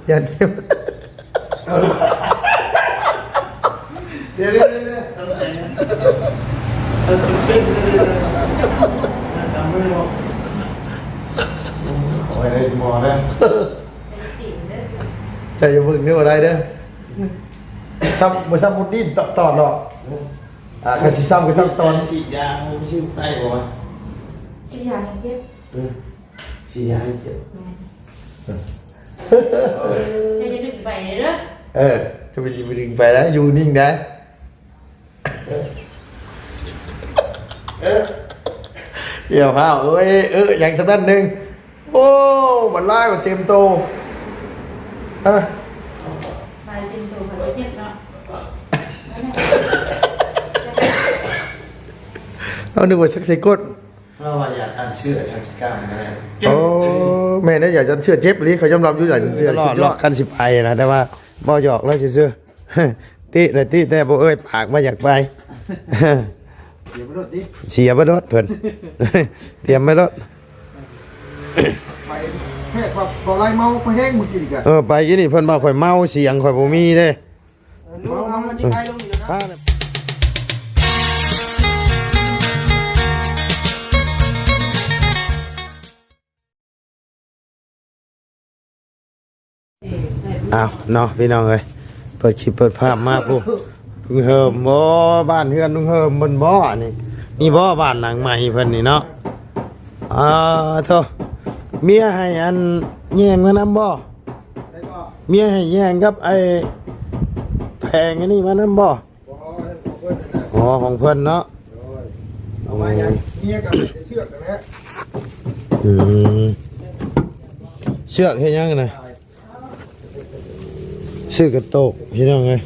ຢ້ານເຈັບ. ເອົາລະ ດຽວໆໆໆ ເອົາເຈັບເຈັບເລີຍ ກຳມືບໍ່ ໂອ້ຍ ໄດ້ໝໍແລ້ວ ໃຈຢ່າເບິ່ງເດີ ບໍ່ໄດ້ເດີ ຊ້ຳ ບໍ່ຊ້ຳໝົດນີ້ຕອດ ຕອດເນາະ ອ່າ ຄັນຊິຊ້ຳກໍຊ້ຳຕອນ ສີດຢາ ມັນຊິໄດ້ບໍ່ວະ ສີດຢາຍັງເຈັບ ເອີ ສີດຢາເຈັບ ແມ່ນ ເອີ ເຈົ້າຢ່າດຶງໄປເດີ ເອີ ຈະໄປດຶງໄປນະ ຢູ່ນິ່ງໄດ ເອີ ຢ່າພ້າວ ເອີຍ ເອີ ຫຍັງສ່ຳນັ້ນໜຶ່ງ ໂອ້ ບັດລາຍບັດເຕັມໂຕ ຮະ ລາຍເຕັມໂຕ ມັນກໍເຈັບເນາະ ເຮົານຶກວ່າສັກໃສ່ກົ້ນ ເຮົາວ່າຢາຕ້ານເຊື້ອ ຊາວເຈັດ ກ້າມກໍໄດ້ ໂອ້ ແມ່ນເດ້ ຢາຕ້ານເຊື້ອເຈັບອີ່ຫຼີ ເຂົາຍອມຮັບຢູ່ ຢາຕ້ານເຊື້ອສຸດຍອດ ຄັນຊິໄປນະ ແຕ່ວ່າເວົ້າຫຍອກລາວຊື່ໆ ຕິນະຕິ ແຕ່ບໍ່ເອີ່ຍປາກວ່າຢາກໄປ ເສຍບໍ່ໂດດຕິ ເສຍບໍ່ໂດດເພິ່ນ ຕຽມໄວ້ໂລດ ໄປແພດວ່າບໍ່ໄລ່ເມົາ ໄປແຮງມື້ກີ້ນີ້ກະ ເອີ ໄປກີ້ນີ້ເພິ່ນວ່າຂ້ອຍເມົາ ສຽງຂ້ອຍບໍ່ມີເດ້ ອ້າວເນາະ ພີ່ນ້ອງເອີຍ ເປີດຄລິບເປີດພາບມາພຸ້ນ ລຸງເຮີມ ໂອ້ ບ້ານເຮືອນລຸງເຮີມເພິ່ນບໍ່ ອັນນີ້ ນີ້ບໍ່ ບ້ານຫຼັງໃໝ່ເພິ່ນນີ້ເນາະ ອ່າ ໂທ້ ເມຍໃຫ້ອັນແຍງມານຳບໍ່? ເມຍໃຫ້ແຍງກັບໄອ້ແຜງອັນນີ້ມານຳບໍ່? ອໍ ຂອງເພິ່ນເນາະ ເອົາມາຫຍັງ ເມຍກໍເອົາແຕ່ເຊືອກຫັ້ນແຫຼະ ອືມ ເຊືອກເຮັດຫຍັງຫັ້ນນະ? ຊື້ກະໂຕກ ພີ່ນ້ອງເອີຍ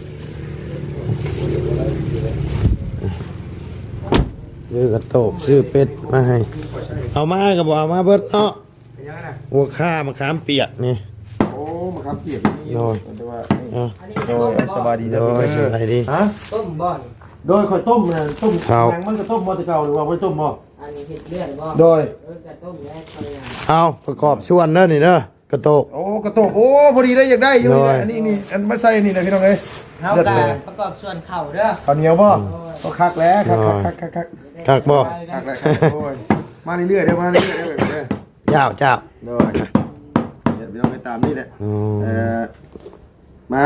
ຊື້ກະໂຕກ ຊື້ເປັດມາໃຫ້. ເອົາມາກໍບໍ່ເອົາມາເບິດເນາະ. ເປັນຫຍັງນະ? ຫົວຂ່າ ມະຂາມປຽກນີ້. ໂອ້ ມະຂາມປຽກນີ້. ໂດຍ. ແຕ່ວ່າ ເອີ ໂດຍ ສະບາຍດີເດີ. ໂດຍ ສະບາຍດີ. ຮະ? ຕົ້ມບໍ່ນີ້? ໂດຍ ຂ້ອຍຕົ້ມນະ ຕົ້ມ. ເຂົ້າ ແຂງມັນກໍຕົ້ມບໍ່ແຕ່ເກົ່າ ຫຼືວ່າບໍ່ໄດ້ຕົ້ມບໍ່? ອັນເຮັດເລືອດບໍ່? ໂດຍ. ເອີ ກໍຕົ້ມແລ້ວ. ເອົາ ປະກອບສ່ວນເດີນີ້ເດີ. ກະໂຕກ. ໂອ້ ກະໂຕກ ໂອ້ ພໍດີເລີຍ ຢາກໄດ້ຢູ່ນີ້ແຫຼະ. ໂດຍ. ອັນນີ້ນີ້ ອັນມາໃສ່ນີ້ນະ ພີ່ນ້ອງເອີຍ. ເຮົາກະປະກອບສ່ວນເຂົ້າເດີ. ເຂົ້າໜຽວບໍ່? ໂດຍ. ໂອ້ ຄັກແຫຼະ ຄັກ ຄັກ ຄັກ ຄັກ ຄັກບໍ່? ຄັກແຫຼະ ຄັກ. ໂອ້ຍ ມາເລື້ອຍໆເດີ ມາເລື້ອຍໆເດີ. ເຈົ້າ ເຈົ້າ. ໂດຍ. ເຮັດພີ່ນ້ອງໄປຕາມນີ້ແຫຼະ. ອືມ. ເອີ ມາ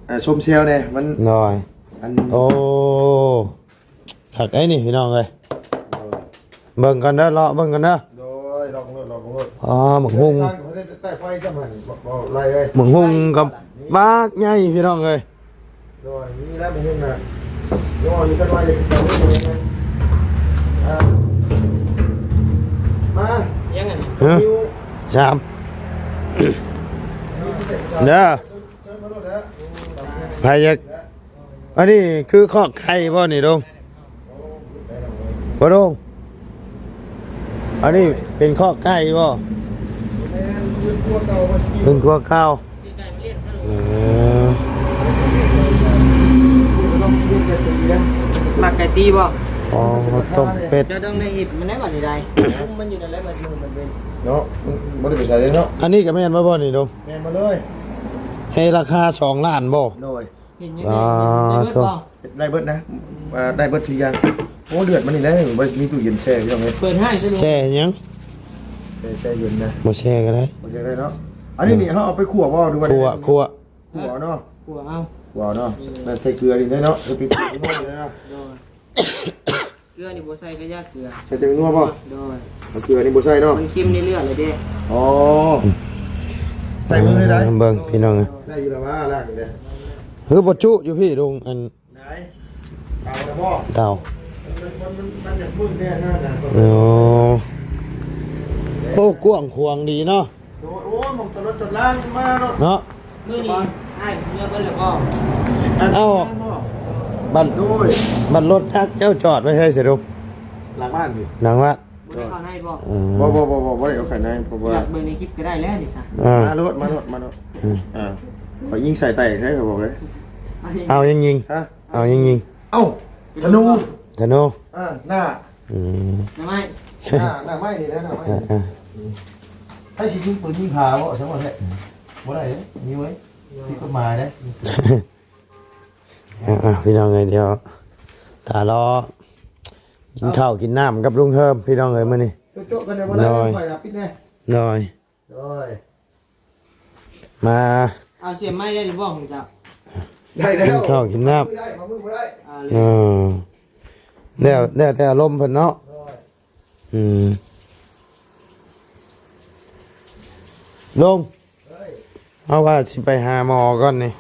ເອີ ຊົມແຊວແດ່ ມັນ. ໂດຍ. ອັນ ໂອ້ ຄັກໄດ໋ນີ້ ພີ່ນ້ອງເອີຍ. ໂດຍ. ເບິ່ງກ່ອນເດີ ເລາະເບິ່ງກ່ອນເດີ. ໂດຍ ລອງເບິ່ງໂລດ ລອງເບິ່ງໂລດ. ອໍ ໝາກຫຸ່ງ ໃຕ້ໄຟຊ້ຳຫັ້ນ ບໍ່ໄລ່ເອີຍ. ໝາກຫຸ່ງກັບບັກໃຫຍ່ ພີ່ນ້ອງເອີຍ. ໂດຍ ມີແລ້ວໝາກຫຸ່ງນະ. ໂດຍ ຢູ່ກັນວ່າຢາກກິນເຂົ້າເລີຍ. ອ່າ ມາ ຍັງອັນນີ້ ຮະ? ສາມ ເດີ ໃຜຢາກ ອັນນີ້ຄືຄອກໄກ່ບໍ່ນີ້ລຸງ? ບໍ່ລຸງ? ອັນນີ້ເປັນຄອກໄກ່ບໍ່? ເປັນຄົວເກົ່າ. ເອີ ມັກໄກ່ຕີບໍ່? ອໍ ຕົ້ມເປັດ. ເຈົ້າຕ້ອງໄດ້ເຮັດມັນໄດ້ບັດນີ້ໄດ໋. ມັນຢູ່ນັ້ນແຫຼະ ມັນ ມັນເປັນເນາະ ມັນບໍ່ໄດ້ໄປໃສເດ້ເນາະ. ອັນນີ້ກໍແມ່ນບໍ່ ບໍ່ນີ້ລຸງ? ແມ່ນໝົດເລີຍ. ໃຫ້ລາຄາສອງລ້ານບໍ່? ໂດຍ. ເຫັນຍັງໄດ້ ອ່າ ໄດ້ເບິດບໍ່? ໄດ້ເບິດນະ ອ່າ ໄດ້ເບິດທຸກຢ່າງ. ໂອ້ ເດືອດມັນນີ້ແຫຼະ ບໍ່ມີຕູ້ເຢັນແຊ່ ພີ່ນ້ອງເອີຍ. ເປີດຮ້ານຊະ ແຊ່ຫຍັງ? ແຊ່ ແຊ່ເຢັນນະ. ບໍ່ແຊ່ກໍໄດ້ ບໍ່ແຊ່ໄດ້ເນາະ. ອັນນີ້ນີ້ ເອີ ເຮົາເອົາໄປຂົ້ວບໍ່ ຫຼືວ່າ ຂົ້ວ ໄດ້ ຂົ້ວ ຂົ້ວເອົາເນາະ. ຂົ້ວເອົາ ຂົ້ວເອົາເນາະ. ແມ່ນໃສ່ເກືອນີ້ໄດ້ເນາະ ເອົາໄປຂົ້ວເນາະ. ໂດຍ. ເກືອນີ້ບໍ່ໃສ່ກໍຢ່າເກືອ. ໃສ່ແຕ່ນົວບໍ່? ໂດຍ. ເອົາເກືອນີ້ບໍ່ໃສ່ເນາະ. ມັນເຄັມໃນເລືອດແລ້ວເດ້. ອໍ ໃສ່ເບິ່ງໄດ້. ເບິ່ງພີ່ນ້ອງເອີຍ. ໄດ້ຢູ່ລະວ່າ ລ້າງຢູ່ເດ້. ຄືບໍ່ຈຸຢູ່ພີ້ລຸງ ອັນ ໄດ້ ເຕົາລະບໍ່? ເຕົາ. ມັນ ມັນ ມັນ ມັນຢາກມືດແດ່ນະ. ໂອ້ ໂອ້ ກວ້າງຂວາງດີເນາະ. ໂດຍ. ໂອ້ ໝ່ອງຈອດລົດຈອດລາມາເນາະ ເນາະ. ມື້ນີ້ອ້າຍເມືອເບິດແລ້ວບໍ່? ເອົ້າ ບັດ ໂດຍ ບັດລົດຈັກເຈົ້າຈອດໄວ້ໃສສະດຸບ? ຫຼັງບ້ານຢູ່. ຫຼັງບ້ານ. ບໍ່ໄດ້ເຂົ້າໃນບໍ່? ອືມ ບໍ່ ບໍ່ ບໍ່ ບໍ່ ບໍ່ໄດ້ເຂົ້າໃນ ເພາະວ່າ ຊິເບິ່ງໃນຄລິບກໍໄດ້ແລ້ວນີ້ຊະ. ອ່າ ມາໂລດ ມາໂລດ ມາໂລດ. ອືມ ອ່າ ຂ້ອຍຍິງໃສ່ໄຕໃສ່ ຂ້ອຍບອກເລີຍ. ເອົາ ຍິງ ຍິງ. ຮະ? ເອົາ ຍິງ ຍິງ. ເອົ້າ ທະນູ ທະນູ. ອ່າ ໜ້າ ອືມ ໜ້າໄມ້ ໜ້າ ໜ້າໄມ້ນີ້ແຫຼະ ໜ້າໄມ້. ອ່າ ອ່າ ໃຜຊິຍິງປືນຍິງຜາບໍ່ ຊັ້ນວ່າແທ້. ບໍ່ໄດ້ເດ້ ມີໄວ້ ຜິດກົດໝາຍເດ້. ອ່າ ພີ່ນ້ອງເອີຍ ດຽວຖ້າລໍກິນເຂົ້າກິນນ້ຳກັບລຸງເຮີມ ພີ່ນ້ອງເອີຍ ມື້ນີ້. ໂຈະໆ ກັນແດ່ ບໍ່ໄດ້ ໂດຍ ຂ້ອຍນະ ປິດແດ່ ໂດຍ ໂດຍ ມາ ເອົາສຽບໄມ້ໄດ້ຫຼືບໍ່ຂອງເຈົ້າ? ໄດ້ແລ້ວ ກິນເຂົ້າກິນນ້ຳ ໄດ້ ບາງມື້ບໍ່ໄດ້ ອ່າ ເອີ ແລ້ວ ແລ້ວແຕ່ອາລົມເພິ່ນເນາະ ໂດຍ ອືມ ລຸງ ເຮົາວ່າຊິໄປຫາໝໍກ່ອນນີ້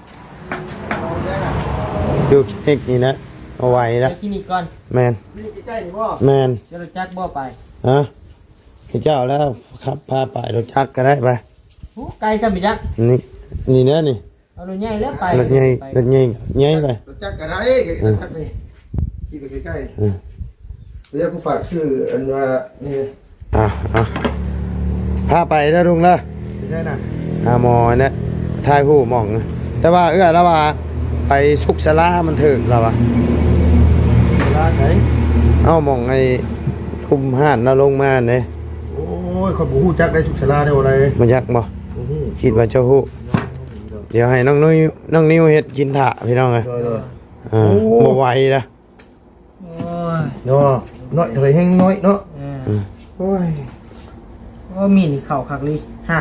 ຢູ່ຄລີນິກນີ້ແຫຼະ ບໍ່ໄຫວແລ້ວ ໄປຄລີນິກກ່ອນ ແມ່ນ ຄລີນິກໃກ້ໆນີ້ບໍ່? ແມ່ນ ເຈົ້າລົດຈັກບໍ່ໄປ? ຮະ ໃຫ້ເຈົ້າແລ້ວຂັບພາໄປ ລົດຈັກກໍໄດ້ໄປ ໂອ້ ໄກຊ້ຳໄປຈັກ ນີ້ ນີ້ແຫຼະນີ້ ເອົາລົດໃຫຍ່ແລ້ວໄປ ລົດໃຫຍ່ ໄປ ລົດໃຫຍ່ ໃຫຍ່ໄປ ລົດຈັກກໍໄດ້ ເອີ ລົດຈັກນີ້ ຂີ່ໄປໃກ້ໆ ເອີ ແລ້ວກໍຝາກຊື້ອັນວ່ານີ້ ອ່ະ ອ່ະ ພາໄປເດີລຸງເດີ ໄປໃສນະ? ຫາໝໍຫັ້ນແຫຼະ ຖ່າຍຮູບໝ່ອງ ແຕ່ວ່າເອື້ອຍລາວວ່າໄປສຸກສາລາມັນຖືກລາວວ່າ ສາລາໃສ? ເອົ້າ ໝ່ອງໄອ້ລຸ່ມຮ້ານລາວລົງມາຫັ້ນເດ້. ໂອ້ຍ ຂ້ອຍບໍ່ຮູ້ຈັກໄດ້ສຸກສາລາແນວໃດ ບໍ່ຈັກບໍ່? ບໍ່ຮູ້ ຄິດວ່າເຈົ້າຮູ້ ດຽວໃຫ້ນ້ອງນິວ ນ້ອງນິວເຮັດກິນຖ້າພີ່ນ້ອງເອີຍ ໂດຍ ໂດຍ ອ່າ ໂອ້ ບໍ່ໄຫວລະ ໂອ້ຍ ເນາະ ນ້ອຍເທົ່າໃດແຮ່ງນ້ອຍເນາະ ເອີ ອືມ ໂອ້ຍ ໂອ້ ມີດນີ້ເຂົ້າຄັກລີ ຮະ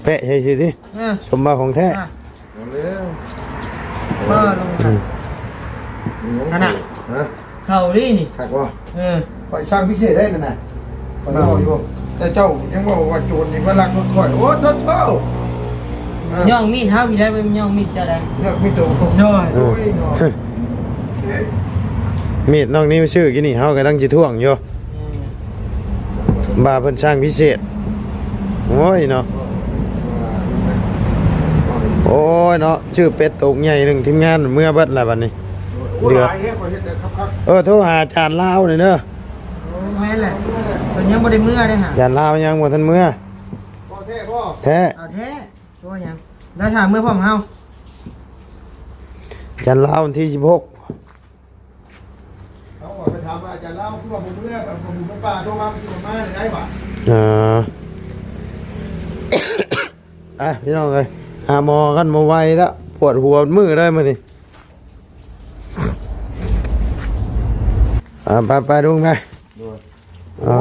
ແປະໃສ່ຊື່ຕິ ເອີ ສົມວ່າຂອງແທ້ ຮະ ເອົາແລ້ວ ເອີ ລົງ ອືມ ຂະໜາດ ຮະ ເຂົ້າລີນີ້ ຄັກບໍ່? ເອີ ຂ້ອຍສັ່ງພິເສດໄດ້ນັ້ນນະ ຂ້ອຍເວົ້າຢູ່ ແຕ່ເຈົ້າຍັງເວົ້າວ່າໂຈນນີ້ມາລັກລົດຂ້ອຍ ໂອ້ ໂທ້ໆ ເອີ ຍ່ອງມີດເຮົາຢູ່ໄດ້ ບໍ່ແມ່ນຍ່ອງມີດເຈົ້າໄດ໋ ເລືອກມີດໂຕ ໂດຍ ໂອ້ຍເນາະ ມີດນ້ອງນິວຊື້ກີ້ນີ້ ເຮົາກຳລັງຊິທ້ວງຢູ່ ອືມ ວ່າເພິ່ນສັ່ງພິເສດ ໂອ້ຍເນາະ ໂອ້ຍເນາະ ຊື້ເປັດໂຕໃຫຍ່ໜຶ່ງ ທີມງານເມືອເບິດລະບັດນີ້ ເຫຼືອ ເອີ ໂທຫາອາຈານລາວນີ້ເດີ ໂອ້ ແມ່ນແຫຼະ ເພິ່ນຍັງບໍ່ໄດ້ເມືອເດ້ຫາ ອາຈານລາວຍັງບໍ່ທັນເມືອ ບໍ່ແທ້ບໍ່ ແທ້ ເອົາແທ້ ຕົວຫຍັງ ແລ້ວຖ້າເມືອພ້ອມເຮົາ ອາຈານລາວວັນທີສິບຫົກ ເຮົາກໍໄປຖາມວ່າອາຈານລາວຄືວ່າບໍ່ເມືອ ບໍ່ຢູ່ໃນປ່າ ໂທມາ ມັນຊິບໍ່ມາໄດ້ຫວາ ເອີ ອ່ະ ພີ່ນ້ອງເອີຍ ຫາໝໍກັນບໍ່ໄຫວແລ້ວ ປວດຫົວໝົດມື້ເລີຍມື້ນີ້ ອ່າ ໄປໆ ລຸງໄປ ໂດຍ ເອີ ໂອ້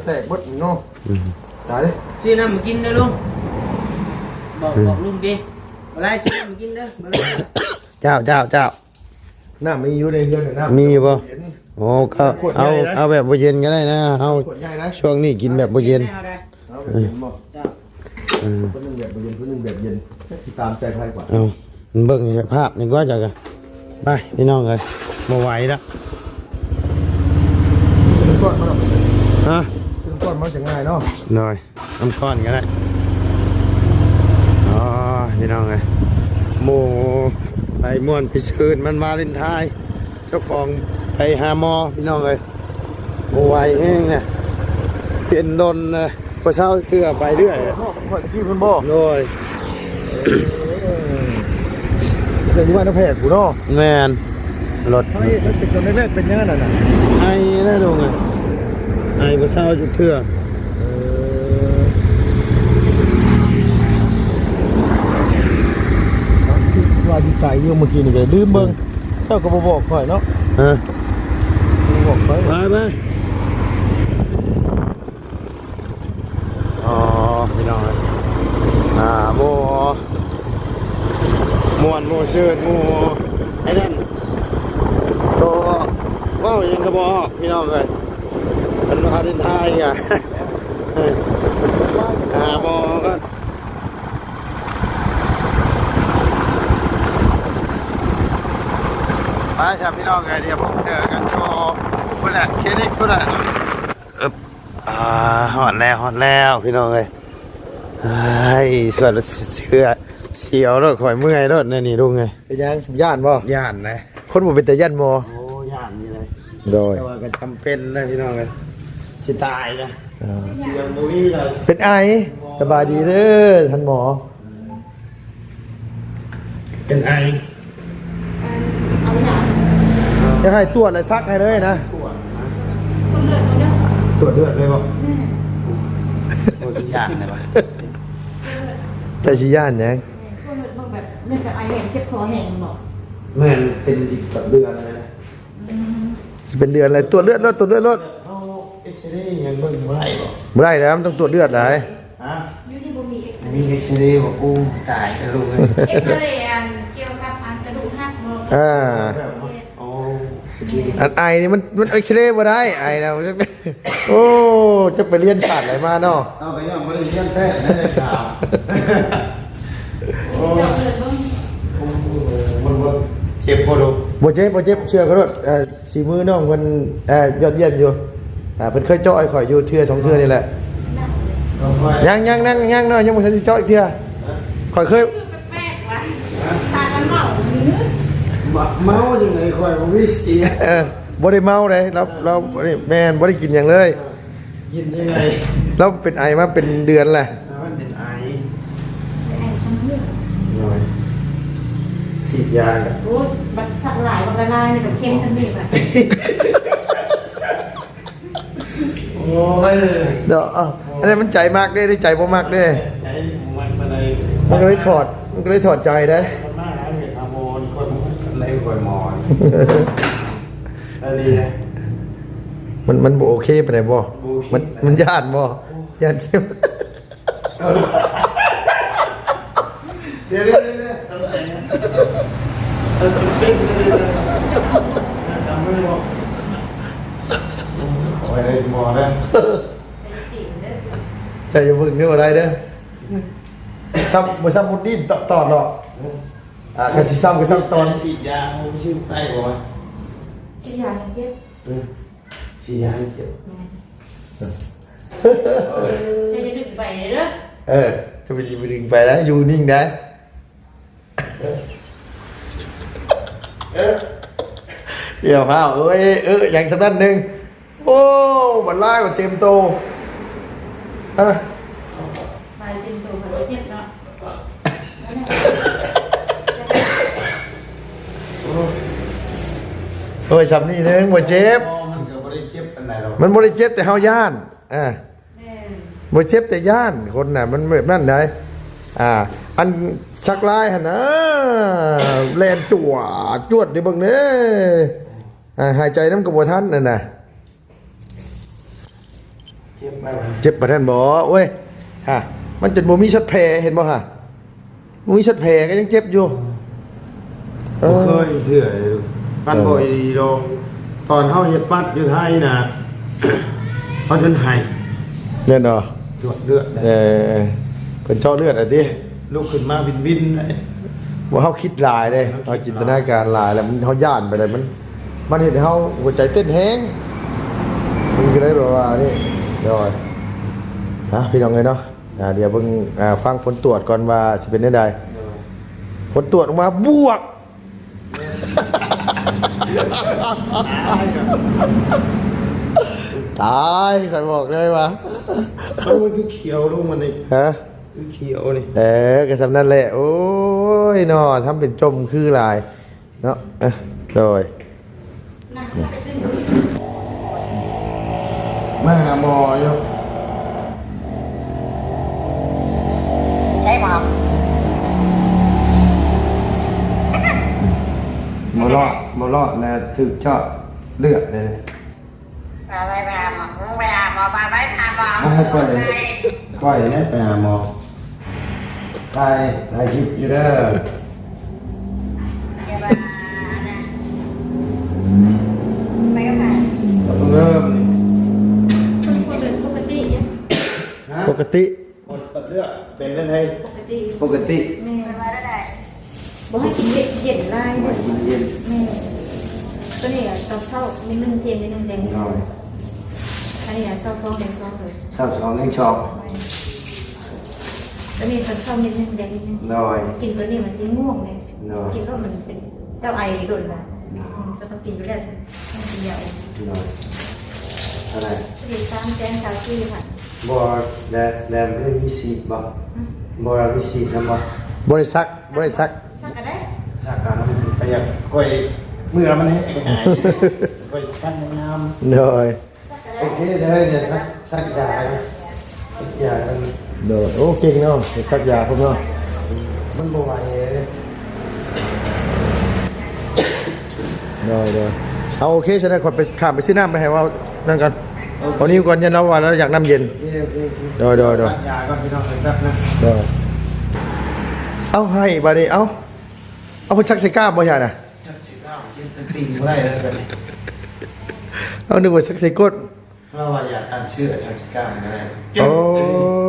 ແຕກເບິດເນາະ ອືມ ຕາຍເດ້ ຊື້ນ້ຳມາກິນເດີລຸງ ບອກ ອືມ ບອກລຸງຕິ ບໍ່ໄດ້ ຊື້ນ້ຳມາກິນເດີ ບໍ່ໄດ້ ເຈົ້າ ເຈົ້າ ເຈົ້າ ນ້ຳມີຢູ່ໃນເຮືອນນະ ນ້ຳມີຢູ່ບໍ່? ໂອ້ ກໍເອົາ ເອົາແບບບໍ່ເຢັນກໍໄດ້ນະ ເຮົາ ຂວດໃຫຍ່ນະ ຊ່ວງນີ້ກິນແບບບໍ່ເຢັນ ເອົາແບບເຢັນບໍ່? ເອີ ຄົນໜຶ່ງແບບບໍ່ເຢັນ ຄົນໜຶ່ງແບບເຢັນ ຊິຕາມໃຈໃຜກວ່າ ເອົາ ເບິ່ງສະພາບນີ້ກວ່າຈັກ ໄປ ພີ່ນ້ອງເອີຍ ບໍ່ໄຫວແລ້ວ ຮະ ເປັນກ້ອນມັນຈະງ່າຍເນາະ ໂດຍ ນ້ຳກ້ອນກໍໄດ້ ອໍ ພີ່ນ້ອງເອີຍ ໝູ່ໄປມ່ວນໄປຊື່ນ ມັນວາເລັນທາຍ ເຈົ້າຂອງໄປຫາໝໍ ພີ່ນ້ອງເອີຍ ບໍ່ໄຫວແຮງນະ ເປັນດົນນະ ບໍ່ເຊົາເທື່ອ ໄປເລື້ອຍ ຂ້ອຍຕະກີ້ເພິ່ນບໍ່ ໂດຍ ເອີ ເປັນຢູ່ບ້ານນາແພກພຸ້ນເນາະ ແມ່ນ ລົດ ເຮົາເຮັດ ເປັນຕອນແລກໆ ເປັນຫຍັງນັ້ນນະ ໄອນະລຸງເອີຍ ໄອບໍ່ເຊົາຈັກເທື່ອ ເອີ ວ່າຢູ່ໄກຢູ່ ເມື່ອກີ້ນີ້ກໍລືມເບິ່ງ ເຈົ້າກໍບໍ່ບອກຂ້ອຍເນາະ ຮະ ບໍ່ບອກຂ້ອຍ ໄປໆ ອໍ ພີ່ນ້ອງເອີຍ ອ່າ ໝູ່ມ່ວນໝູ່ຊື່ນໝູ່ໄອ້ນັ້ນ ໂຕເວົ້າຫຍັງກໍບໍ່ອອກ ພີ່ນ້ອງເອີຍ ເພິ່ນວ່າເດີນທາງກະ ຫາໝໍກ່ອນ ໄປຊະ ພີ່ນ້ອງເອີຍ ດຽວພົບເຈີກັນຢູ່ພຸ້ນແຫຼະ ຄລີນິກພຸ້ນແຫຼະ ອຶບ ອ່າ ຮອດແລ້ວ ຮອດແລ້ວ ພີ່ນ້ອງເອີຍ ເອີຍ ສ່ວນເສື້ອສຽວໂລດ ຂ້ອຍເມື່ອຍໂລດແນວນີ້ລຸງເອີຍ ເປັນຫຍັງ ຢ້ານບໍ່? ຢ້ານນະ ຄົນບໍ່ເປັນຕາຢ້ານໝໍ ໂອ້ ຢ້ານຢູ່ເລີຍ ໂດຍ ແຕ່ວ່າກໍຈຳເປັນນະ ພີ່ນ້ອງເອີຍ ຊິຕາຍນະ ອ່າ ສຽງບໍ່ມີເລີຍ ເປັນໄອ ສະບາຍດີເດີທ່ານໝໍ ເປັນໄອ ອັນ ເອົາຢາ ຢາກໃຫ້ຕວດແລ້ວສັກໃຫ້ເລີຍນະ ຕວດນະ ຕວດເລືອດບໍ່? ແມ່ນ ໂອ້ຍ ຢ້ານເລີຍວ່າ ເຈົ້າຊິຢ້ານຫຍັງ? ແມ່ນ ເບິ່ງແບບ ແມ່ນແບບໄອແຫ້ງ ເຈັບຄໍແຫ້ງບໍ? ແມ່ນ ເປັນສິບເດືອນແລ້ວນະ. ອືມ ຊິເປັນເດືອນແລ້ວ ກວດເລືອດໂລດ ກວດເລືອດໂລດ. ເຮົາເອັກຊະເຣຍັງເບິ່ງບໍ່ໄດ້ບໍ? ບໍ່ໄດ້ແລ້ວ ມັນຕ້ອງກວດເລືອດໄດ໋. ຮະ? ຢູ່ນີ້ບໍ່ມີເອັກຊະເຣ ມີເອັກຊະເຣບໍ່? ໂອ້ ຕາຍແລ້ວລູກເອີຍ. ເອັກຊະເຣອັນກ່ຽວກັບອັນກະດູກຫັກບໍ? ອ່າ ແບບ ໂອ້ ອັນໄອນີ້ມັນ ມັນເອັກຊະເຣບໍ່ໄດ້ ໄອນະ. ໂອ້ ຈະໄປຮຽນສາດໃດມາເນາະ? ເອົາ ກໍຍັງບໍ່ໄດ້ຮຽນແພດນະ ໄດ້ຖາມ. ໂອ້ ມັນບໍ່ເຈັບບໍ່ລູກ? ບໍ່ເຈັບ ບໍ່ເຈັບ ເຊື່ອຂ້ອຍໂລດ. ເອີ ສີມືນ້ອງເພິ່ນ ເອີ ຍອດຢ້ຽມຢູ່. ອ່າ ເພິ່ນເຄີຍເຈາະໃຫ້ຂ້ອຍຢູ່ເທື່ອສອງເທື່ອນີ້ແຫຼະ. ຍັງ ຍັງ ຍັງ ຍັງເນາະ ຍັງບໍ່ທັນໄດ້ເຈາະອີກເທື່ອ. ຂ້ອຍເຄີຍ ແປກໆ ຫວາ ພາກັນເມົາ ມາ ເມົາຈັ່ງໃດ ຂ້ອຍບໍ່ມີສະຕິ. ເອີ ບໍ່ໄດ້ເມົາເດ້ ລາວ ລາວ ນີ້ ແມ່ນ ບໍ່ໄດ້ກິນຫຍັງເລີຍ. ເອີ ກິນຈັ່ງໃດ? ລາວເປັນໄອມາເປັນເດືອນແລ້ວ. ລາວເປັນໄອ ໄອຊຳນີ້ ໂອ້ຍ ສີດຢາກະ ໂອ້ຍ ບັດສັກຫຼາຍ ບັກລະລາຍນີ້ກະເຄັມຊຳນີ້ບາດ. ໂອ້ຍ ເນາະ ເອົ້າ ອັນນັ້ນມັນໃຈມັກເດ້ ໃຈບໍ່ມັກເດ້ ໃຈບໍ່ມັກປານໃດ ມັນກໍເລີຍຖອດ ມັນກໍເລີຍຖອດໃຈເດ້. ມາຫາເຮັດຫາໝໍນີ້ ຂ້ອຍບໍ່ທັນໄດ້ ຂ້ອຍໝໍນີ້ ອັນນີ້ນະ ມັນ ມັນບໍ່ໂອເຄປານໃດບໍ? ບໍ່ໂອເຄ ມັນ ມັນຢ້ານບໍ? ໂອ້ ຢ້ານເຈັບ. ດຽວ ດຽວ ດຽວ ດຽວ ເອົາເອົາເອົາ ເອົາມືອອກ ໂອ້ຍ ໄດ້ໝໍແລ້ວ. ເຈົ້າຢ່າເບິ່ງເດີ ບໍ່ໄດ້ເດີ ຊ້ຳ ບໍ່ຊ້ຳບໍ່ດີ້ນຕອດ ຕອດດອກ. ອ່າ ຄັນຊິຊ້ຳກໍຊ້ຳຕອນ ສີດຢາ ໂອ້ ຊິໄດ້ບໍ່ວະ? ສີດຢາຍັງເຈັບ ເອີ ສີດຢາເຈັບ ແມ່ນ ເຈົ້າຢ່າດຶງໄປເດີ. ເອີ ຈະໄປດຶງໄປແລ້ວ ຢູ່ນິ່ງໄດ໋. ເອີ ຢ່າພ້າວ ເອີຍ ເອີ ຫຍັງສ່ຳນັ້ນໜຶ່ງ. ໂອ້ ບັດລາຍວ່າເຕັມໂຕ ຮະ ລາຍເຕັມໂຕກໍເຈັບເນາະ. ໂອ້ຍ ສ່ຳນີ້ໜຶ່ງ ບໍ່ເຈັບ ອໍ ມັນກໍບໍ່ໄດ້ເຈັບປານໃດດອກ ມັນບໍ່ໄດ້ເຈັບ ແຕ່ເຮົາຢ້ານ ອ່າ ແມ່ນ ບໍ່ເຈັບແຕ່ຢ້ານ ຄົນນະ ມັນແບບນັ້ນໃດ໋. ອ່າ ອັນສັກລາຍຫັ້ນນະ ແລ່ນຈວດຈວດ ເດີເບິ່ງເດີ ອ່າ ຫາຍໃຈນຳກໍບໍ່ທັນນັ້ນນະ. ເຈັບໄປວະ ເຈັບປານນັ້ນບໍ? ໂອ້ຍ ຮະ ມັນຈົນບໍ່ມີຊັດແຜ ເຫັນບໍ່ຮະ? ບໍ່ມີຊັດແຜກໍຍັງເຈັບຢູ່. ເອີ ບໍ່ເຄີຍເທື່ອເລີຍ ປັ້ນບໍ່ດີດອກ. ຕອນເຮົາເຮັດປັດຢູ່ໄທນະ ເຮົາຈົນໄຫ້ ແມ່ນບໍ່? ຈວດເລືອດ ເອີ ເພິ່ນເຈາະເລືອດຫັ້ນຕິ. ລຸກຂຶ້ນມາວິນໆ ເດ້ ບໍ່ ເຮົາຄິດຫຼາຍເດ້ ເຮົາຈິນຕະນາການຫຼາຍແລ້ວ ມັນ ເຮົາຢ້ານໄປເລີຍ ມັນ ມັນເຮັດໃຫ້ເຮົາຫົວໃຈເຕັ້ນແຮງ ມັນກໍເລີຍແບບວ່ານີ້. ໂດຍ ອ່າ ພີ່ນ້ອງເອີຍເນາະ ອ່າ ດຽວເບິ່ງ ອ່າ ຟັງຜົນກວດກ່ອນວ່າຊິເປັນແນວໃດ. ໂດຍ ຜົນກວດອອກມາບວກ. ຕາຍ ຂ້ອຍບອກເລີຍວ່າ ໂອ້ຍ ຄືຂຽວລົງມັນນີ້ ຮະ? ຄືຂຽວນີ້ ເອີ ກໍສ່ຳນັ້ນແຫຼະ. ໂອ້ຍເນາະ ທຳເປັນຈົ່ມຄືຫຼາຍເນາະ. ເອີ ໂດຍ ມາຫາໝໍຢູ່ ໃຊ່ບໍ່? ບໍ່ລອດ ບໍ່ລອດແລ້ວ ຖືກເຈາະເລືອດເດ້. ໄປ ໄປ ໄປຫາໝໍ ໄປຫາໝໍ ໄປ ໄປຫາໝໍ ມາໃຫ້ຂ້ອຍ ຂ້ອຍແຫຼະໄປຫາໝໍ. ໄປ ຖ່າຍຄລິບຢູ່ເດີ. ໄປກັບໃຜ? ກັບເອີມ. ມັນບໍ່ເປັນປົກກະຕິເດ້. ຮະ? ປົກກະຕິ. ກົດເລືອດເປັນຈັ່ງໃດ? ປົກກະຕິ ປົກກະຕິ. ແມ່ນ. ບໍ່ໃຫ້ກິນເຢັນຫຼາຍ. ບໍ່ໃຫ້ກິນເຢັນ. ແມ່ນ. ໂຕນີ້ເຊົ້າໆ ເມັດໜຶ່ງ ທ່ຽງເມັດໜຶ່ງ ແລງ. ໂດຍ. ອັນນີ້ເຊົ້າສອງ ແລງສອງເລີຍ. ເຊົ້າສອງ ແລງສອງ. ແມ່ນ. ໂຕນີ້ເຊົ້າໆ ເມັດໜຶ່ງ ແລງເມັດໜຶ່ງ. ໂດຍ. ກິນໂຕນີ້ມັນຊິງ່ວງເດ້. ໂດຍ. ກິນແລ້ວມັນເປັນ ເຈົ້າໄອດົນນະ. ໂດຍ. ອືມ ກໍຕ້ອງກິນຢູ່ແລ້ວ ມັນຊິຢາກ. ໂດຍ. ເທົ່າໃດ? ສາມແສນຊາວສີ່ພັນ. ບໍ່ ແລ້ວ ແລ້ວມີສີດບໍ່? ຫຶ? ບໍ່ ມີສີດນຳບໍ່? ບໍ່ໄດ້ສັກ ບໍ່ໄດ້ສັກ. ສັກກໍໄດ້. ສັກກໍໄດ້ ຂ້ອຍຢາກ ຂ້ອຍ ເມື່ອມັນແຫ້ງຫາຍ ຂ້ອຍສັກງາມ. ໂດຍ. ໂອເຄເດີ ດຽວສັກ ສັກຢາ ສັກຢາກັນ. ໂດຍ. ໂອ້ ເກັ່ງເນາະ ສັກຢາພວກເນາະ. ມັນບໍ່ໄຫວເດ້. ໂດຍ ໂດຍ ເອົາ ໂອເຄ ຊັ້ນນະ ຂ້ອຍໄປ ຂ້າມໄປຊື້ນ້ຳໄປໃຫ້ເວົ້ານັ້ນກ່ອນ ໂອເຄ ເອົານີ້ກ່ອນ ຢ້ານລາວວ່າລາວຢາກນ້ຳເຢັນ. ໂອເຄ ໂອເຄ ໂອເຄ ໂດຍ ໂດຍ ໂດຍ ສັນຢາກ່ອນ ພີ່ນ້ອງ ແປັບໜຶ່ງ ໂດຍ ເອົາ ໃຫ້ບາດນີ້ ເອົາ ເອົາ ເພິ່ນຊັກໃສ່ກ້າມບໍ່ຊະນະ? ຈັກຊິກ້າມ ເຈັບເປັນປີບໍ່ໄດ້ແລ້ວ ເອົາ ນຶກວ່າຊັກໃສ່ກົ້ນ. ລາວວ່າຢາຕ້ານເຊື້ອ ຈັກຊິກ້າມກໍໄດ້. ໂອ້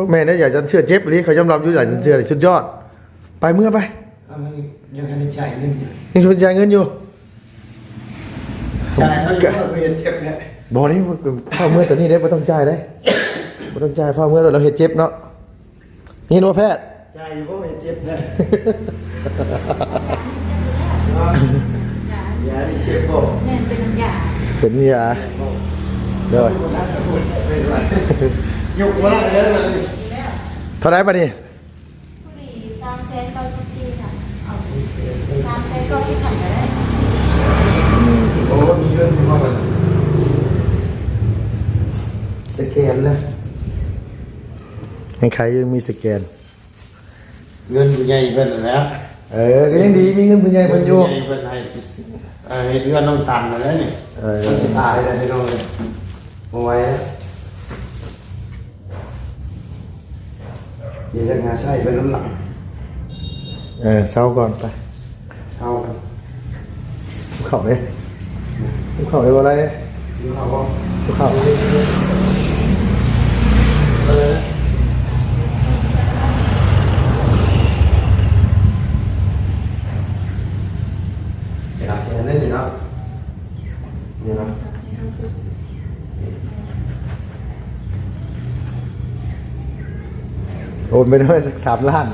ແມ່ນເດ້ ຢາຕ້ານເຊື້ອເຈັບອີ່ຫຼີ ເຂົາຍອມຮັບຢູ່ ຢາຕ້ານເຊື້ອນີ້ສຸດຍອດ. ໄປ ເມືອໄປ. ເອົາ ມັນຍັງທັນໄດ້ຈ່າຍເງິນຢູ່ ຍັງບໍ່ໄດ້ຈ່າຍເງິນຢູ່. ຈ່າຍເອົາຢູ່ ເຂົາເຮັດເຈັບແທ້. ບໍ່ເດ້ ເຂົ້າເມືອຕອນນີ້ເດ້ ບໍ່ຕ້ອງຈ່າຍເດ້ ບໍ່ຕ້ອງຈ່າຍ ເຂົ້າເມືອໂລດ ລາວເຮັດເຈັບເນາະ. ເຫັນບໍ່ແພດ? ຈ່າຍຢູ່ບໍ່ ເຮັດເຈັບແທ້. ຢານີ້ເຈັບບໍ່? ແມ່ນ ເປັນນ້ຳຢາ ເປັນຢາ. ໂດຍ ຍົກບໍ່ໄດ້ເດີ. ເທົ່າໃດບາດນີ້? ພໍດີ ສາມແສນເກົ້າສິບສີ່ພັນ ເອົາ ສາມແສນເກົ້າສິບພັນກໍໄດ້. ໂອ້ ມີເງິນຢູ່ບໍ່ບັດນີ້? ສະແກນເລີຍ ໃຫ້ໃຄຢູ່ ມີສະແກນ. ເງິນຜູ້ໃຫຍ່ເພິ່ນຫັ້ນແຫຼະ. ເອີ ກໍຍັງດີ ມີເງິນຜູ້ໃຫຍ່ເພິ່ນຢູ່ ເງິນຜູ້ໃຫຍ່ເພິ່ນໃຫ້ ເອີ ເຮັດເຮືອນນ້ອງຕັນຫັ້ນແຫຼະນີ້. ເອີ ມັນຊິຕາຍແລ້ວພີ່ນ້ອງເອີຍ ບໍ່ໄຫວແລ້ວ. ດຽວຈະຫາໃຊ້ໄປນຳຫຼັງ. ເອີ ເຊົາກ່ອນໄປ ເຊົາກ່ອນ. ເຂົ້າເດ້ ເຂົ້າໄດ້ບໍ່ໄດ້? ເຂົ້າບໍ່? ເຂົ້າ ເອີ ສາມແສນໄດ້ນີ້ເນາະ ນີ້ເນາະ. ໂອນໄປເລີຍຈັກສາມລ້ານ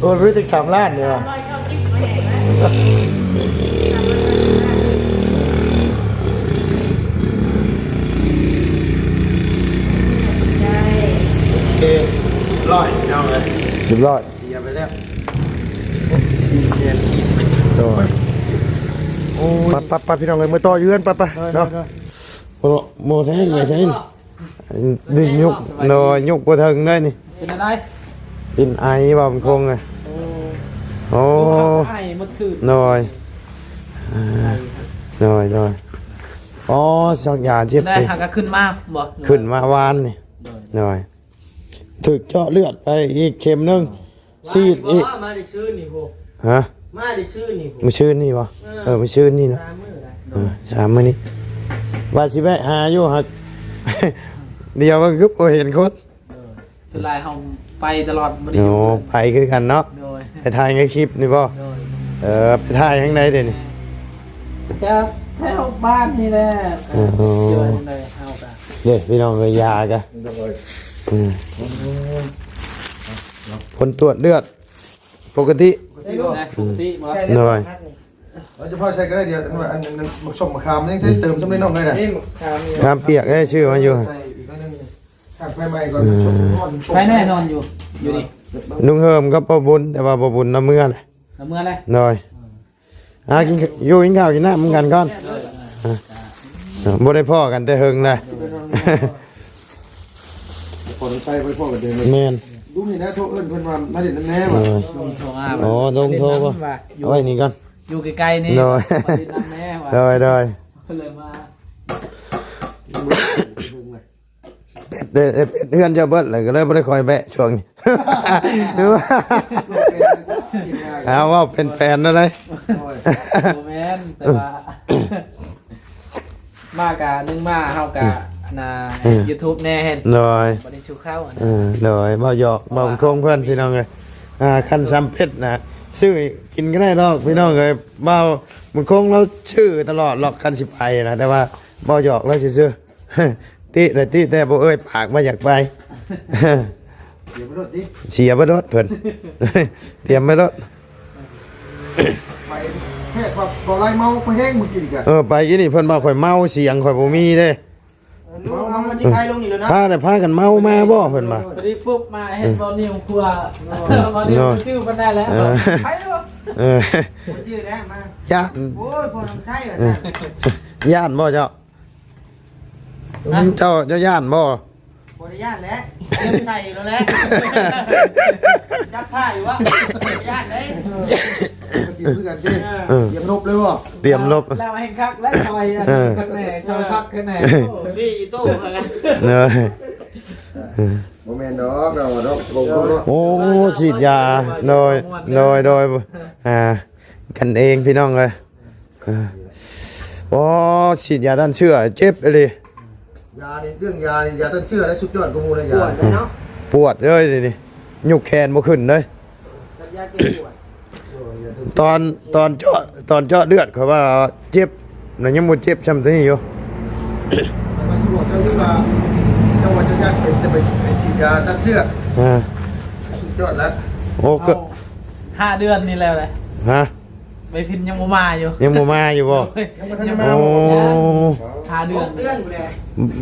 ໂອນໄປຈັກສາມລ້ານນີ້ວ່າ. ສາມຮ້ອຍເກົ້າສິບບໍ່ແຮງນະ ສາມຮ້ອຍເກົ້າສິບ. ໂອເຄ ຮຽບຮ້ອຍ ພີ່ນ້ອງເອີຍ ຮຽບຮ້ອຍ. ເສຍໄປແລ້ວສີ່ແສນກີບ. ໂດຍ ໂອ້ຍ ໄປໆໆ ພີ່ນ້ອງເອີຍ ເມືອຕໍ່ຢູ່ເຮືອນ ໄປໆ ໂດຍ ເນາະ. ໂດຍ ໂອ້ ບໍ່ແທງໄປໃສນີ້? ນີ້ຍົກ ໂດຍ ຍົກບໍ່ເຖິງເລີຍນີ້. ເປັນອະໄລ? ເປັນໄອບໍ່ ມັນຄົງເລີຍ. ໂອ້ ໂອ້ ໄອໝົດຄືນ. ໂດຍ ໂດຍໆ ອໍ ສັກຢາເຈັບ ໄດ້ຫາກະຂຶ້ນມາບໍ່? ຂຶ້ນມາວານນີ້. ໂດຍ ໂດຍ ຖືກເຈາະເລືອດໄປອີກເຂັມໜຶ່ງ. ອໍ ສີດອີກ ມາໄດ້ຊືນນີ້ພຸ້ນ. ຮະ? ມາໄດ້ຊືນນີ້ພຸ້ນ ມື້ຊືນນີ້ບໍ່? ເອີ ເອີ ມື້ຊືນນີ້ນະ ສາມມື້ລະ. ເອີ ສາມມື້ນີ້ ວ່າຊິແວະຫາຢູ່ ຫາກດຽວກໍຄືບໍ່ເຫັນຄົນ. ເອີ ສ່ວນຫຼາຍເຮົາໄປຕະຫຼອດ ບໍ່ໄດ້ຢູ່. ໂອ້ ໄປຄືກັນເນາະ. ໂດຍ ໄປຖ່າຍໃນຄລິບນີ້ບໍ່? ໂດຍ ເອີ ໄປຖ່າຍທາງໃດເດນີ້? ຈາກແຖວບ້ານນີ້ແຫຼະ. ໂອ້ ເອີ ເດີ ພີ່ນ້ອງເອີຍ ຢາກະ ໂດຍ ອືມ ຜົນຕວດເລືອດປົກກະຕິ ປົກກະຕິບໍ່? ປົກກະຕິບໍ່? ໂດຍ ເຮົາຈະພໍໃສ່ກໍໄດ້ ດຽວ ອັນ ອັນ ອັນ ໝາກສົ້ມໝາກຂາມຍັງໃສ່ເຕີມສ່ຳນີ້ນ້ອງໄດ້ນະ. ນີ້ໝາກຂາມນີ້ ຂາມປຽກໄດ້ຊື້ມາຢູ່ ໃສ່ອີກໜ້ອຍໜຶ່ງ. ຂ້າງໄຟໃໝ່ກ່ອນ ເອີ ໄຟແນ່ນອນຢູ່ ຢູ່ນີ້ ລຸງເຮີມກັບພໍ່ບຸນ ແຕ່ວ່າພໍ່ບຸນລາວເມືອແຫຼະ ລາວເມືອແຫຼະ. ໂດຍ ອືມ ອ່າ ກິນ ຢູ່ກິນຂ້າວກິນນ້ຳນຳກັນກ່ອນ. ໂດຍ ອ່າ ບໍ່ໄດ້ພໍ້ກັນແຕ່ເຫິງແລ້ວ. ໂດຍ ພໍໄດ້ພໍ້ກັນແຕ່ເຫິງ. ແມ່ນ ລຸງນີ້ນະ ໂທເອີ້ນເພິ່ນວ່າມາຫຼິ້ນນຳແດ່ວ່າ. ໂດຍ ໂທມາ ອໍ ລົງໂທບໍ່? ເອົາໄວ້ນີ້ກ່ອນ ຢູ່ໃກ້ໆນີ້. ໂດຍ ມາຫຼິ້ນນຳແດ່ວ່າ. ໂດຍ ໂດຍ ເພິ່ນເລີຍມາ. ເປັດເດ້ ເປັດເຮືອນເຈົ້າເບິດເລີຍ ກໍເລີຍບໍ່ໄດ້ຄ່ອຍແວະຊ່ວງນີ້. ເອົາ ເວົ້າເປັນແຜນແນວໃດ? ໂອ້ຍ ບໍ່ແມ່ນ ແຕ່ວ່າ ມາກະ ໜຶ່ງມາເຮົາກະ ອືມ ອັນນ່າ ອືມ ເຮັດຢູທູບແດ່ ເຮັດ ໂດຍ ບໍ່ໄດ້ສູ່ເຂົ້າ ອັນ ເອີ ນັ້ນ ໂດຍ ເວົ້າຫຍອກ ເວົ້າຄົງເພິ່ນ ພີ່ນ້ອງເອີຍ. ອ່າ ຄັນສຳເປັດນະ ຊື້ກິນກໍໄດ້ດອກ ພີ່ນ້ອງເອີຍ. ເວົ້າ ບຸນຄົງລາວຊື້ຕະຫຼອດຫຼອກ ຄັນຊິໄປນະ ແຕ່ວ່າເວົ້າຫຍອກລາວຊື່ໆ. ຕິໄດ້ຕິ ແຕ່ບໍ່ເອີ່ຍປາກວ່າຢາກໄປ. ເສຍບໍ່ລົດຕິ ເສຍບໍ່ລົດເພິ່ນ ຕຽມໄວ້ໂລດ. ໄປແພດວ່າບໍ່ໄລ່ເມົາ ບໍ່ແຮງມື້ກີ້ກະ ເອີ ໄປກີ້ນີ້ເພິ່ນວ່າຂ້ອຍເມົາ ສຽງຂ້ອຍບໍ່ມີເດ້. ເອີ ເມົາ ເອົາມັນຊິໄຄລົງນີ້ແລ້ວນະ. ພາ ພາກັນເມົາມາບໍ່ ເພິ່ນວ່າ. ພໍດີປຸບມາເຫັນ ເອີ ບໍ່ນິ້ວຄົວ ບໍ່ນິ້ວ ເນາະ ຊື່ປານໃດແລ້ວ. ເອີ ໄປເດີ ເອີ ບໍ່ຈື່ແລ້ວມາ ຢ້ານ ໂອ້ຍ ພໍ່ນ້ອງໄຊວ່າ ເອີ ຢ້ານບໍ່ເຈົ້າ? ຮະ? ເຈົ້າ ເຈົ້າຢ້ານບໍ່? ບໍ່ໄດ້ຢ້ານແຫຼະ ຕຽມໃສ່ໂລດແຫຼະ ຈັບຜ້າຢູ່ວະ ບໍ່ໄດ້ຢ້ານເດ້ ເອີ ກໍຕິດຄືກັນເດ້ ເອີ ຕຽມລົບເລີຍບໍ່? ຕຽມລົບ ແລ້ວແຮ່ງຄັກແລ້ວ ຊ່ອຍອັນ ເອີ ຄັກແນ່ ຊ່ອຍພັກຄັກແນ່ ໂອ້ ນີ້ອີໂຕ້ ເອີ ບໍ່ແມ່ນດອກ ເຮົາດອກ ບໍ່ຮູ້ເນາະ ໂອ້ ສີດຢາ ໂດຍ ໂດຍ ໂດຍ ອ່າ ກັນເອງພີ່ນ້ອງເອີຍ ເອີ ໂອ້ ສີດຢາຕ້ານເຊື້ອ ເຈັບອີ່ຫຼີ ຢານີ້ ເລື່ອງຢານີ້ ຢາຕ້ານເຊື້ອໄດ້ສຸດຍອດກວ່າໝູ່ເລີຍ ຢາ ປວດເລີຍເນາະ ປວດເລີຍນີ້ ຍົກແຂນບໍ່ຂຶ້ນເລີຍ ກັບຢາແກ້ປວດ ຕອນ ຕອນເຈາະ ຕອນເຈາະເລືອດ ເຂົາວ່າເຈັບ ແລ້ວຍັງບໍ່ເຈັບຊ່ຳນີ້ຢູ່ ແລ້ວກໍຊິບອກເຈົ້າຢູ່ວ່າ ເຈົ້າວ່າເຈົ້າຢາກເປັນ ຈະໄປ ໄປສີດຢາຕັດເຊື້ອ ອ່າ ສຸດຍອດແລ້ວ ໂອ້ ກໍ ເອົາ ຫ້າເດືອນນີ້ແລ້ວແຫຼະ ຮະ? ໃບພິນຍັງບໍ່ມາຢູ່ ຍັງບໍ່ມາຢູ່ບໍ່? ໂດຍ ຍັງບໍ່ທັນໄດ້ມາ ໂອ້ ບໍ່? ຫ້າເດືອນ ຫົກເດືອນພຸ້ນແຫຼະ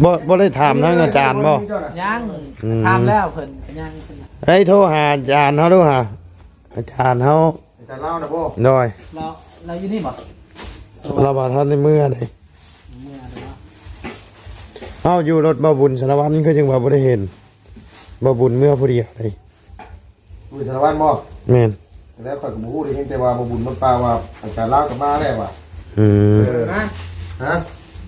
ບໍ່ ບໍ່ໄດ້ຖາມທາງອາຈານບໍ່? ຍັງ ອືມ ຖາມແລ້ວເພິ່ນກໍຍັງ ເພິ່ນ ໄດ້ໂທຫາອາຈານເຮົາດູຫາ ອາຈານເຮົາ ອາຈານລາວນະບໍ່? ໂດຍ ລາວ ລາວຢູ່ນີ້ບໍ່? ລາວວ່າທັນໄດ້ເມືອເດ້ ເມືອແລ້ວ ເອົ້າ ຢູ່ລົດບ່າວບຸນສາລະວັນຄືຈັ່ງວ່າບໍ່ໄດ້ເຫັນ ບ່າວບຸນເມືອຜູ້ດຽວເດ້ ຢູ່ສາລະວັນບໍ່? ແມ່ນ ແລ້ວຂ້ອຍກໍບໍ່ຮູ້ ໄດ້ຍິນແຕ່ວ່າບ່າວບຸນມາປ່າວ່າອາຈານລາວກໍມາແລ້ວວ່າ ອືມ ເອີ ຮະ?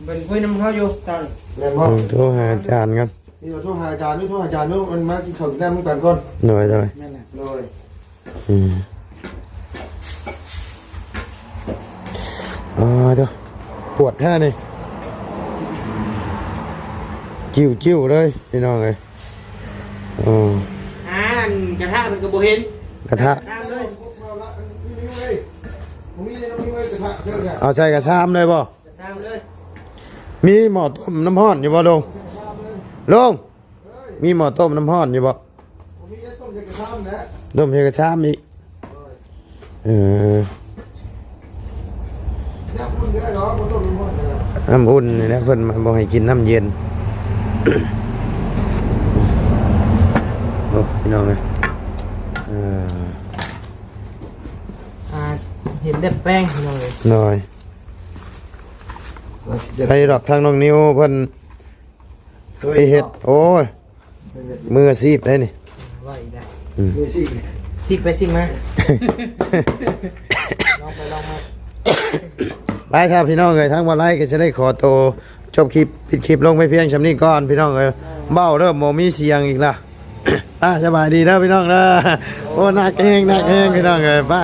ເພິ່ນຄຸຍນຳເຮົາຢູ່ຕອນ ແມ່ນບໍ່? ເອີ ໂທຫາອາຈານກ່ອນ ນີ້ ໂທຫາອາຈານຢູ່ ໂທຫາອາຈານຢູ່ ມັນມາກິນເຂົ້າກິນນ້ຳນຳກັນກ່ອນ ໂດຍ ໂດຍ ແມ່ນແຫຼະ ໂດຍ ອືມ ອ່າ ເດີ ປວດແທ້ນີ້ ຈິ້ວໆເລີຍພີ່ນ້ອງເອີຍ ເອີ ອ່າ ອັນກະທະເພິ່ນກໍບໍ່ເຫັນ ກະທະ ຊາມເລີຍ ເອົາໃສ່ກະຊາມເລີຍບໍ່? ກະຊາມເລີຍ ມີໝໍ້ຕົ້ມນ້ຳຮ້ອນຢູ່ບໍ່ລຸງ? ລຸງ ມີໝໍ້ຕົ້ມນ້ຳຮ້ອນຢູ່ບໍ່? ບໍ່ມີ ຕົ້ມໃສ່ກະຊາມແຫຼະ ຕົ້ມໃສ່ກະຊາມອີກ ເອີ ນ້ຳອຸ່ນກໍໄດ້ດອກ ບໍ່ຕົ້ມນ້ຳຮ້ອນກໍໄດ້ ນ້ຳອຸ່ນນີ້ແຫຼະ ເພິ່ນບໍ່ໃຫ້ກິນນ້ຳເຢັນ ໂອ້ ພີ່ນ້ອງເອີຍ ເອີ ອ່າ ເຫັນແບບແປ້ງພີ່ນ້ອງເອີຍ ໂດຍ ໄປດອກ ທາງນ້ອງນິວເພິ່ນ ເຄີຍເຮັດ ໂອ້ຍ ເຄີຍເຮັດ ມືອາຊີບໄດ໋ນີ້ ອືມ ຊິກໄປຊິກມາ ລອງໄປລອງມາ ໄປ ຖ້າພີ່ນ້ອງເອີຍ ທາງບ່າວໄລກໍຈະໄດ້ຂໍໂຕຈົບຄລິບ ປິດຄລິບລົງໄປພຽງສ່ຳນີ້ກ່ອນ ພີ່ນ້ອງເອີຍ ເວົ້າເລີ່ມບໍ່ມີສຽງອີກລະ ອ່າ ສະບາຍດີເດີພີ່ນ້ອງເດີ ໂອ້ ໜັກແຮງ ໜັກແຮງ ພີ່ນ້ອງເອີຍ ໄປ.